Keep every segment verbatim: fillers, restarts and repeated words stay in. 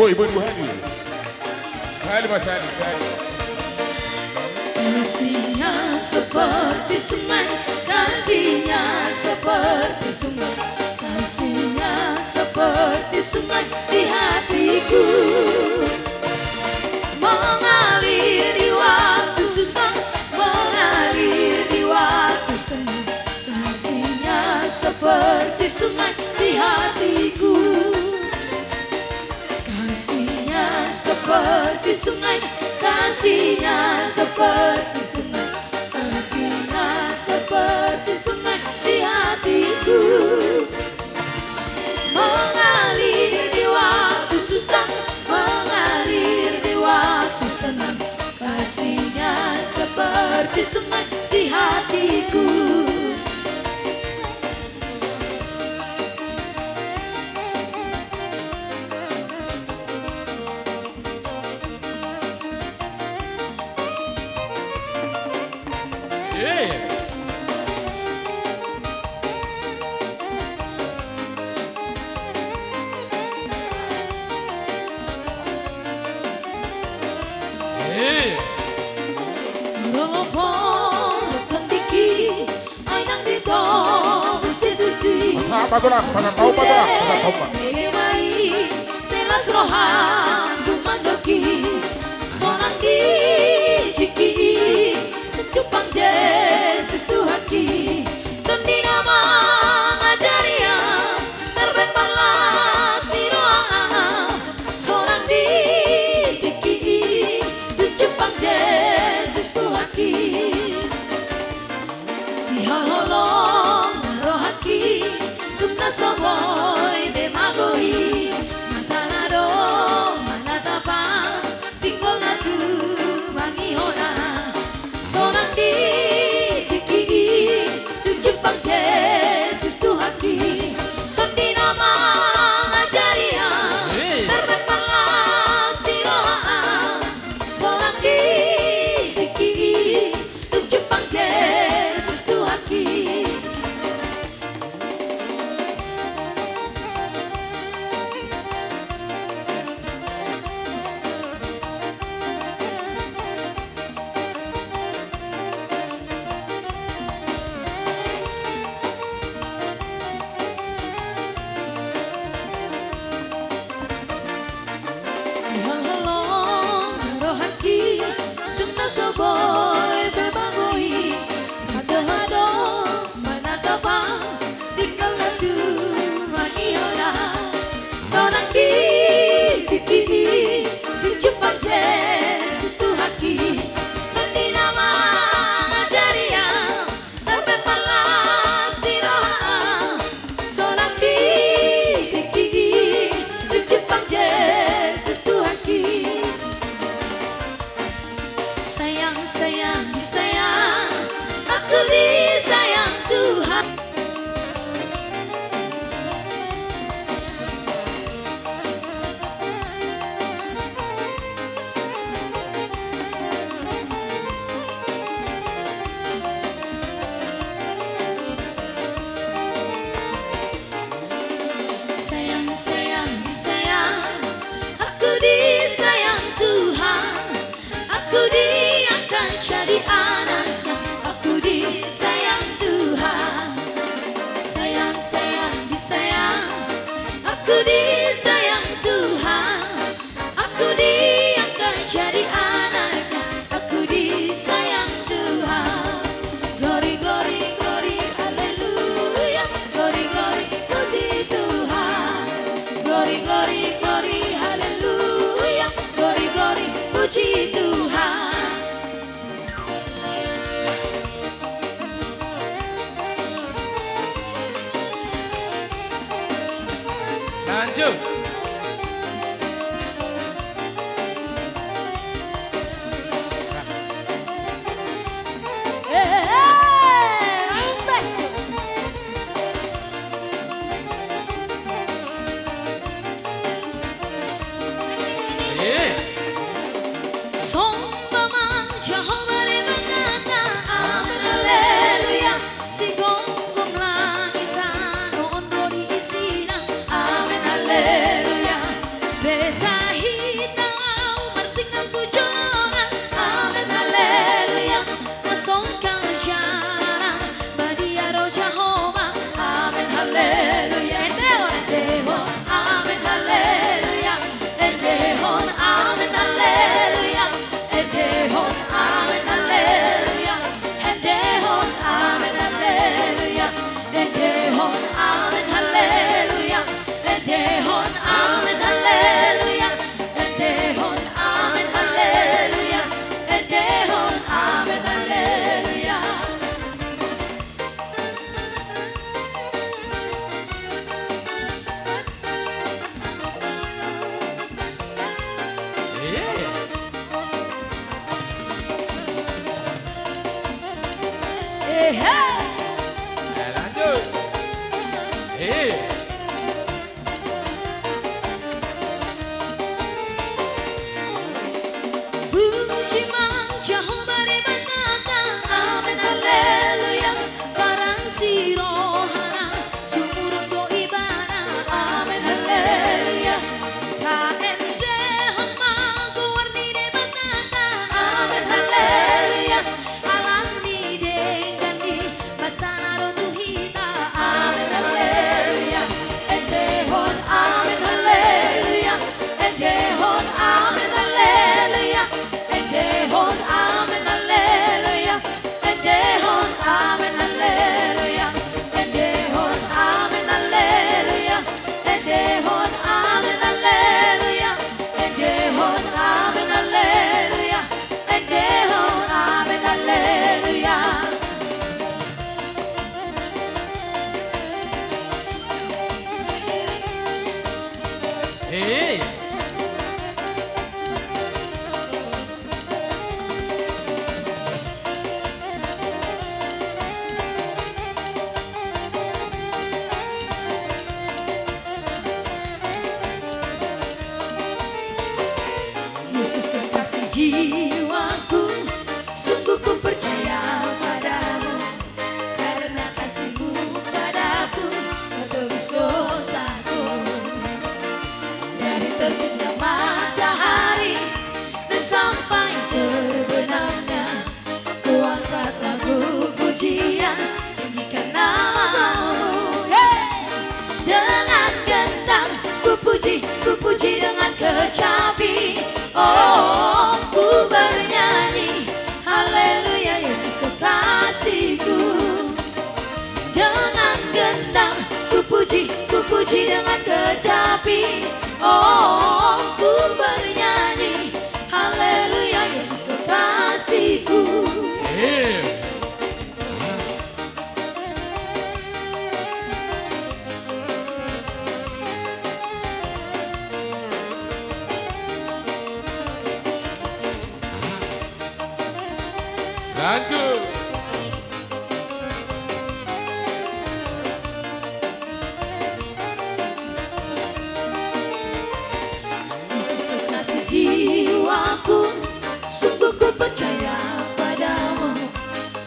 Boi, boi, dua hali. Sahali ma, sahali, sahali. Kasihnya seperti sungai, kasihnya seperti sungai, kasihnya seperti sungai di hatiku. Mengalir di waktu susah, mengalir di waktu senang. Kasihnya seperti sungai di hatiku. Kasihnya seperti sungai, kasihnya seperti sungai, kasihnya seperti sungai di hatiku. Mengalir di waktu susah, mengalir di waktu senang. Kasihnya seperti sungai di hatiku. Rolo polo tandiki, ai nang ditobus Jesus i. Patulang, patulang, patulang, patulang. Jelas rohangku mandok i, sonang di jingki i, tung jumpang Jesus Tuhanki. Tondi na mangajari au, tarbaen marlas ni roha au, sonang di jingki i, tung jumpang Jesus Tuhanki. Di holong rohangki, tung na so boi be magou i, mata na adong manatap au, pinggol na tumangihon au, sonang di jingki i, tung jumpang Jesus Tuhanki. Tondi na mangajari au, tarbaen marlas ni roha au, sonang di jingki i, tung jumpang Jesus Tuhanki. Di holong rohangki, tung na so boi be magou i, mata na adong manatap au, pinggol na tumangihon au, sonang di jingki i, tung jumpang Jesus Tuhanki. Tondi na mangajari au, tarbaen marlas ni roha au, sonang di jingki i, tung jumpang Jesus Tuhanki. Sayang, sayang, disayang, aku disayang Tuhan. Sayang, sayang, disayang, aku disayang Tuhan. Aku diangkat jadi anaknya, aku disayang Tuhan. Sayang, sayang, disayang, aku disayang Tuhan. Aku diangkat jadi anaknya, aku disayang Tuhan. Glory, glory, glory, haleluya. Glory, glory, puji Tuhan. Glory, glory, glory, haleluya. Glory, glory, puji Tuhan. Lanjut. Eh, eh, rombas. Eh. Sombong ma Jahowa Debata. Amen, haleluya. Sigomgom langit tano on ro di isina. Amen, haleluya. Hei! Eh, lanjut. Eh. Puji ma Jahowa Debatanta, amen, haleluya. Barang si rohana sumurung do Ibana, amen, haleluya. Taendehon ma goar ni Debatanta, amen, haleluya. Alani denggan ni basana do tu hita, amen, haleluya. Endehon, amen, haleluya. Endehon, amen, haleluya. Endehon, amen, haleluya. Endehon, amen, haleluya. Endehon, amen, haleluya. Endehon, amen, haleluya. Endehon, amen, haleluya. Endehon, amen, haleluya. Hei. Yesus kekasih jiwaku, sungguh ku percaya padamu, karena kasihmu padaku, kau tebus dosaku. Dari terbitnya matahari dan sampai terbenamnya, ku angkat lagu pujian, tinggikan namamu. Hei! Dengan gendang ku puji, ku puji dengan kecapi. Oh, ku bernyanyi, haleluya, Yesus kekasihku. Dengan gendang ku puji, ku puji dengan kecapi. Oh, ku bernyanyi, haleluya, Yesus kekasihku. Eh. Lanjut. Yesus kekasih jiwaku, sungguh ku percaya padamu,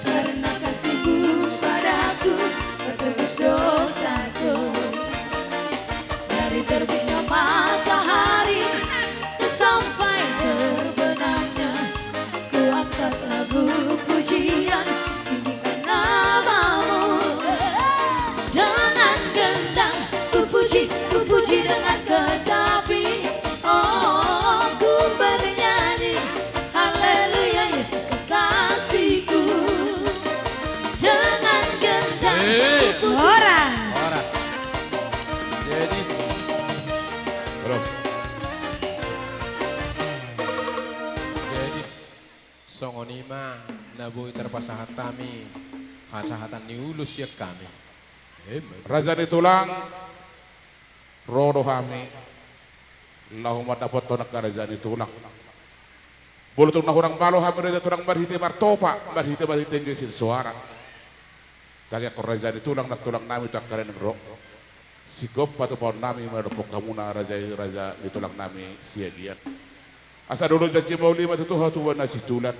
karena kasihmu padaku, kau tebus dosaku. Dari terbitnya matahari sampai terbenamnya, ku angkat lagu pujian, tinggikan namamu. Dengan gendang ku puji, ku puji dengan kecapi. Oh, ku bernyanyi, haleluya, Yesus kekasihku. Dengan gendang Eh. ku puji. Horas. Horas. Jadi, Bro. Jadi, songon i ma na boi tarpasahat hami hasahatan ni ulos sian hami. Raja ni tulang, ro do hami laho mandapothon angka raja ni tulang. Molo tung na hurang malo hami raja tulang marhite martopak, marhite, marhite nggesin soara. Tangiangkon raja ni tulang, nantulang nami tu angka na naeng ro. Sigompa tupaon nami manadophon hamuna raja i, raja ni tulang nami siagian. Asa dolo janji mauli ma tutu hatubuan na sintulan.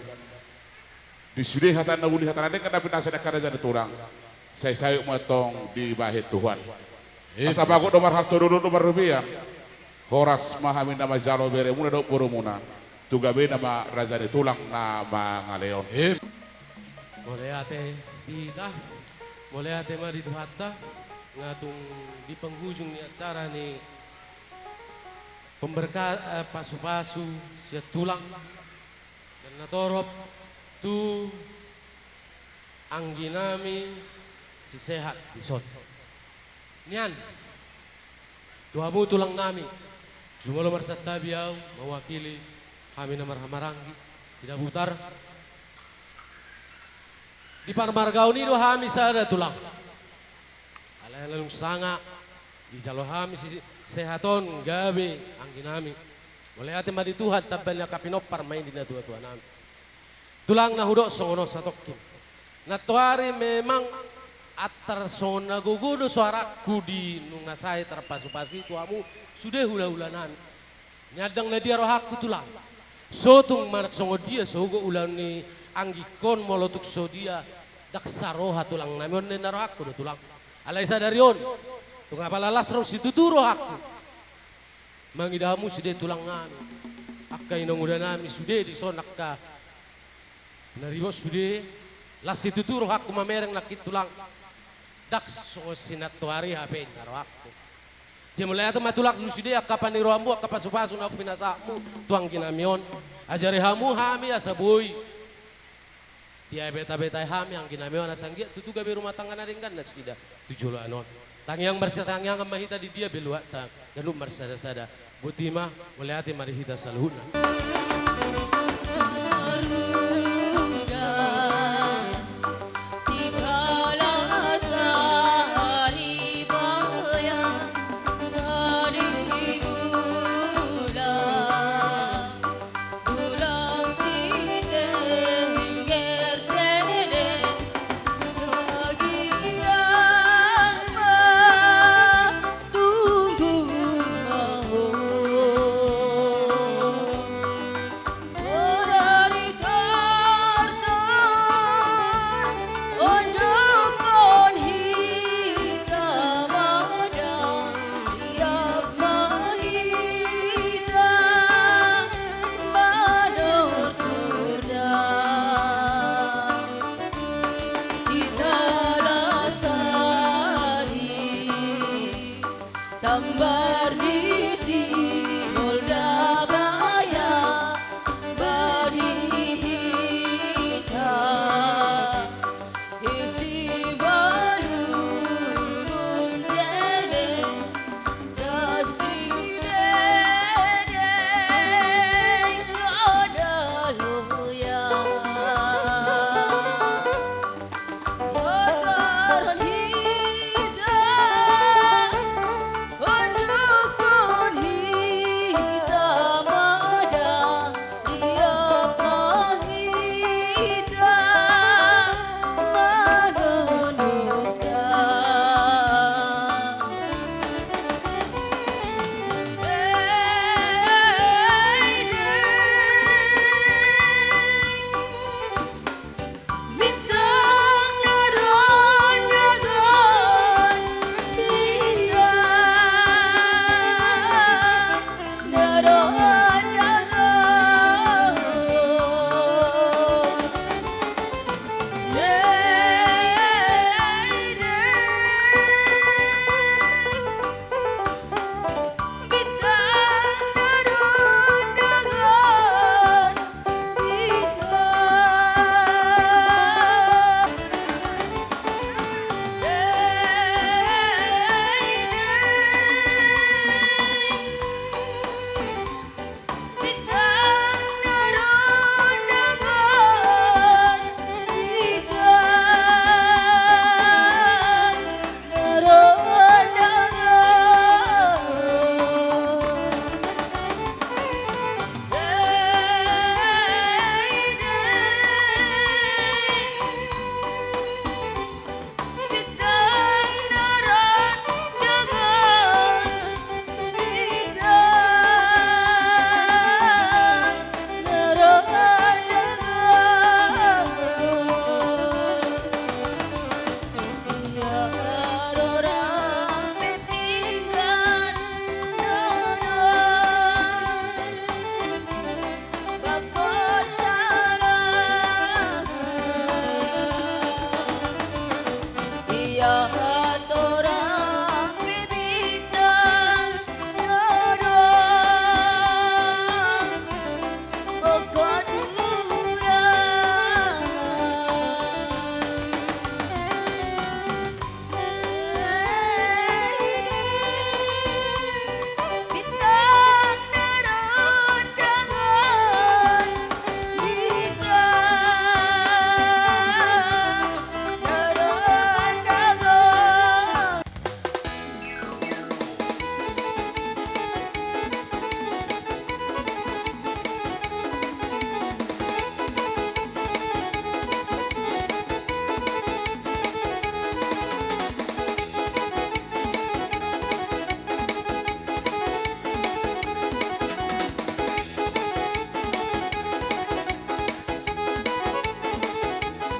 Di sude hata na uli, hata na denggan na pinasa ni angka raja ni tulang, sai saut ma antong dibahen Tuhan. Asa bagot do marhalto, dodol do marrobean. Horas ma hami na manjalo beremuna dohot borumuna. Tu gabena ma raja ni tulang na mangalehon. Mauliate di hita, mauliate ma di Tuhanta, nga tung di penghujung ni acara ni pemberka-, eh, pasupasu sian tulang, sian natorop tu anggi nami si Sehat dison. Nian, tu hamu tulang nami, jumolo marsantabi au mewakili hami na marhahamaranggi Sidabutar. Di parmargaon i do hami sada tulang. Alai na dung sanga dijalo hami si Sehat on gabe anggi nami. Mauliate ma di Tuhan, tamba ni angka pinompar ma i di natuatua nami. Tulang, na hudok songon on satongkin. Nantoari memang antar songon na gogo do suarangku di nunga sae tarpasupasu i tu hamu sude hulahula nami. Niandang na dia rohangku tulang. So tung manang songon dia sogot ulaon ni anggingkon molo tung so dia, ndang saroha tulang nami on ninna rohangku do tulang. Alai sadari on tung apala las ro situtu rohangku mangida hamu sude tulang nami, angka inanguda nami sude dison angka na ribot sude, las situtu rohangku mamereng nangkin tulang. Ndang songon si nantoari hape ninna rohangku. Jadi mauliate ma tulang tu sude angka paniroanmu, angka pasupasu na pinasahatmu tu anggi nami on. Ajari hamu hami asa boi diabetabetai hami anggi nami on asa anggiat tutu gabe rumah tangga na denggan nasida tu joloan on. Tangiang marsitangiangan ma hita di dia be luatta ganup marsadasada. Botima, mauliate ma di hita saluhutna. Tambar di si Polda Baya bani hita isi baru dede.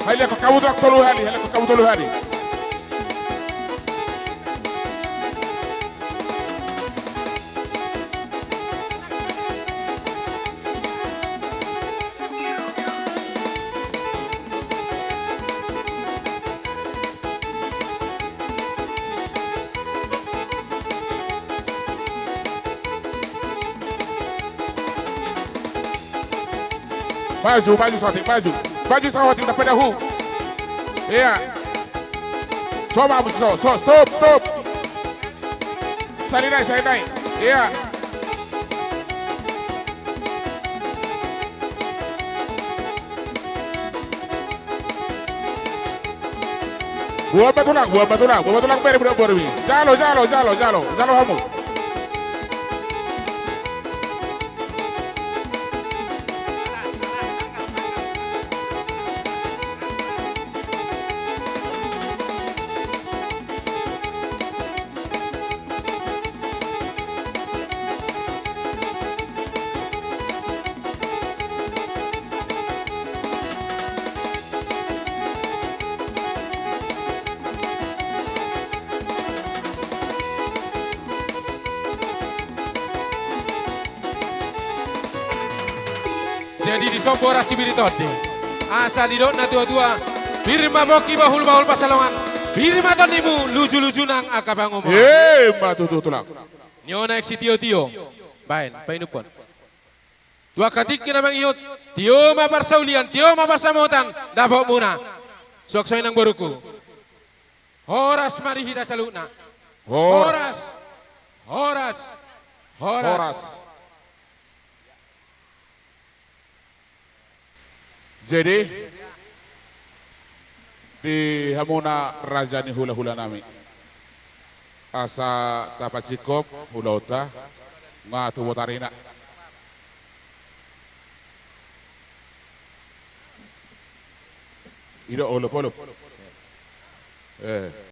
Haliangkon hamu tolu hali, haliangkon hamu tolu hali. Maju, maju saotik, maju. Maju saotik, dapat dahu. Iya. Coba, so, so, stop, stop. Sali nai, sali nai. Iya. Buat ma tulang, buat ma tulang, buat ma tulang, bere budak bormi. Jalo, jalo, jalo, jalo, jalo hamu. Jadi dison boras sibiri tondi. Asa didok natuatua, pir ma pongki, bahulbahul pansalongan, pir ma tondimu, lujuluju nang angka pangomoan. Ima tutu tulang. Niona aek sitiotio. Baen, painuphon. Tu angka tingki na mangihut, tio ma parsaulian, tio ma parsamotan dapotmuna. Suang songon i nang borungku. Horas ma di hita saluhutna. Horas. Horas. Horas. Horas. Jadi, di hamuna raja ni hulahulanami, asa tapasingkop ulaonta, nga tu botarina. Ido olopolop. Eh.